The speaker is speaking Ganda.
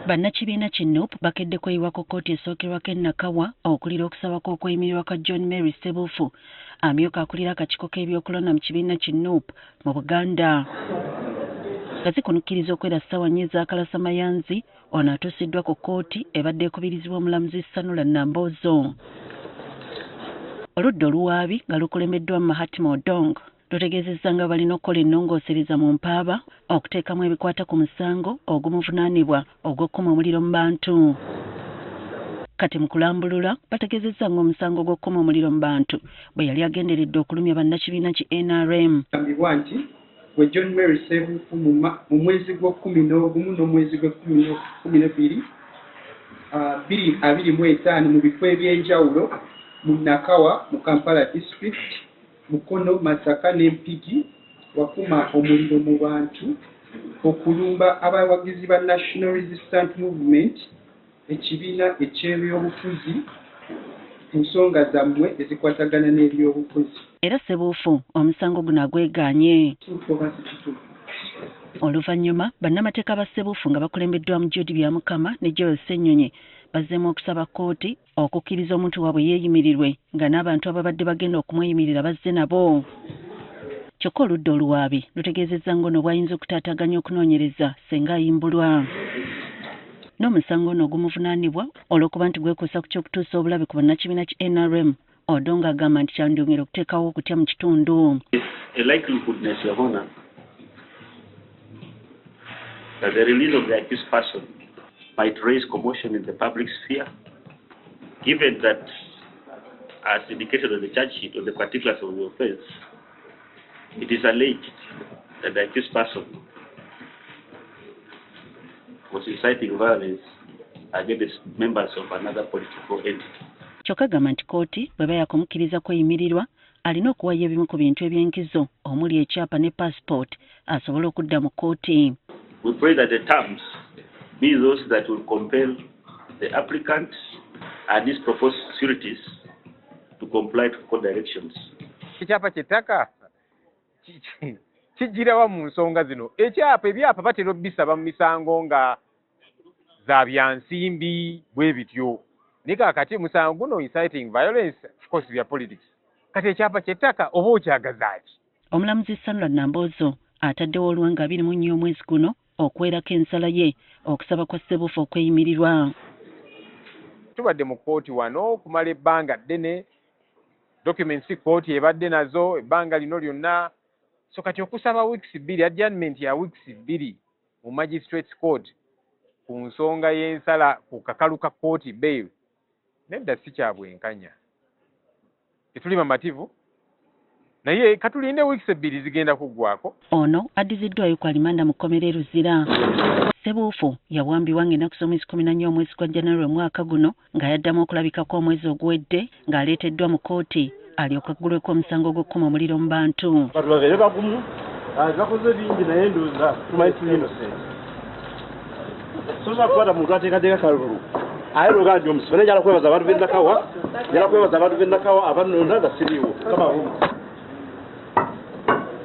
Bannakibiina ki NUP bakedde kweyiwa ku kkooti esookerwako e Nakawa okulira okusaba kw'okweyimirirwa kwa John Mary Ssebuufu amyuka akulira akakiiko k'ebyokulonda mu kibiina ki NUP mu Buganda. Nga zikunukkiriza okwera ssaawa nnya ez'akalasamayanzi, ono atuusiddwa ku kkooti ebadde ekubirizibwa omulamuzi Sanula Namboozo. Oludda oluwaabi nga lukulembeddwamu Mahatma Odong lutegeezezza nga balina okukola ennongoosereza mu mpaaba okuteekamu ebikwata ku musango ogumuvunaanibwa ogw'okukuma omuliro mu bantu. Kati mu kulambulula bategeezezza ng'omusango gw'okukuma omuliro mu bantu bwe yali agenderedde okulumya bannakibiina ki NRM. Kigambibwa nti gwe John Mary Ssebuufu mu mwezi gw'okkumi n'ogumu n'omwezi gw'ekkumi n'ebbiri 2025 mu bifo eby'enjawulo mu Nakawa mu Kampala District, Mukono, Masaka ne Mpigi wakuma omuliro mu bantu okulumba abawagizi ba National Resistance Movement, ekibiina eky'ebyobufuzi, ku nsonga zammwe ezikwatagana n'ebyobufuzi. Era Ssebuufu omusango guno agwegaanye. Kituufu oba si kituufu? Oluvannyuma bannamateeka ba Ssebuufu nga bakulembeddwamu Jude Byamukama ne Joel Ssenyonyi bazzeemu okusaba kkooti okukkiriza omuntu waabwe yeeyimirirwe nga n'abantu ababadde bagenda okumweyimirira bazze nabo. Kyokka oludda oluwaabi lutegeezezza ng'ono bw'ayinza okutaataaganya okunoonyereza ssinga ayimbulwa. N'omusango ono ogumuvunaanibwa olw'okuba nti gwekuusa ku ky'okutuusa obulabe ku bannakibiina ki NRM, Odongo agamba nti kyandyongera okuteekawo okutya mu kitundu. A likelihoodness, Your Honor, that the release of the accused person might raise commotion in the public sphere, given that, as indicated on the charge sheet on the particulars of the offense, it is alleged that the accused person was inciting violence against members of another political entity. Kyokka agamba nti kkooti bw'eba yakumukkiriza kweyimirirwa alina okuwaayo ebimu ku bintu eby'enkizo omuli ekyapa ne paasipooti asobole okudda mu kkooti. We pray that the terms be those that will compel the applicant and his proposed sureties to comply to court directions. Ekyapa ky'ettaka kijjirawa mu nsonga zino? Ekyapa, ebyapa batera obisaba mu misango nga za byansimbi bwe bityo, naye kaakati musango guno inciting violence, of course bya politics. Kati ekyapa ky'ettaka oba okyagaza ki? Omulamuzi Sanula Namboozo ataddewo olwanga 24 omwezi guno okuweerako ensala ye okusaba kwa Ssebuufu okweyimirirwa. Tubadde mu kkooti wano okumala ebbanga ddene, documents kkooti ebadde nazo ebbanga lino lyonna. So kati okusaba weeks 2, adjournment ya weeks 2 mu magistrates court ku nsonga y'ensala ku kakalu ka kkooti bail, nedda, si kya bwenkanya. Tetuli bamativu, naye katulinde weeks 2 zigenda kuggwako. Ono addiziddwayo ku alimanda mu kkomera e Luzira. Ssebuufu yawambibwa ng'ennaku z'omwezi 14 omwezi gwa January omwaka guno nga yaddamu okulabikako omwezi oguwedde ng'aleeteddwa mu kkooti alyoke aggulweko omusango gw'okukuma omuliro mu bantu. Abantu babeere bagumu, bakoze bingi, naye ndowooza tumanyi tuli innocent. Sobola kukwata muntu ateekateeka kalulu aye lwogaa ndi omusibe, naye njala kwebaza abantu b'e Nakawa, njala kwebaza abantu b'e Nakawa abanonda nga siriiwo. Kama.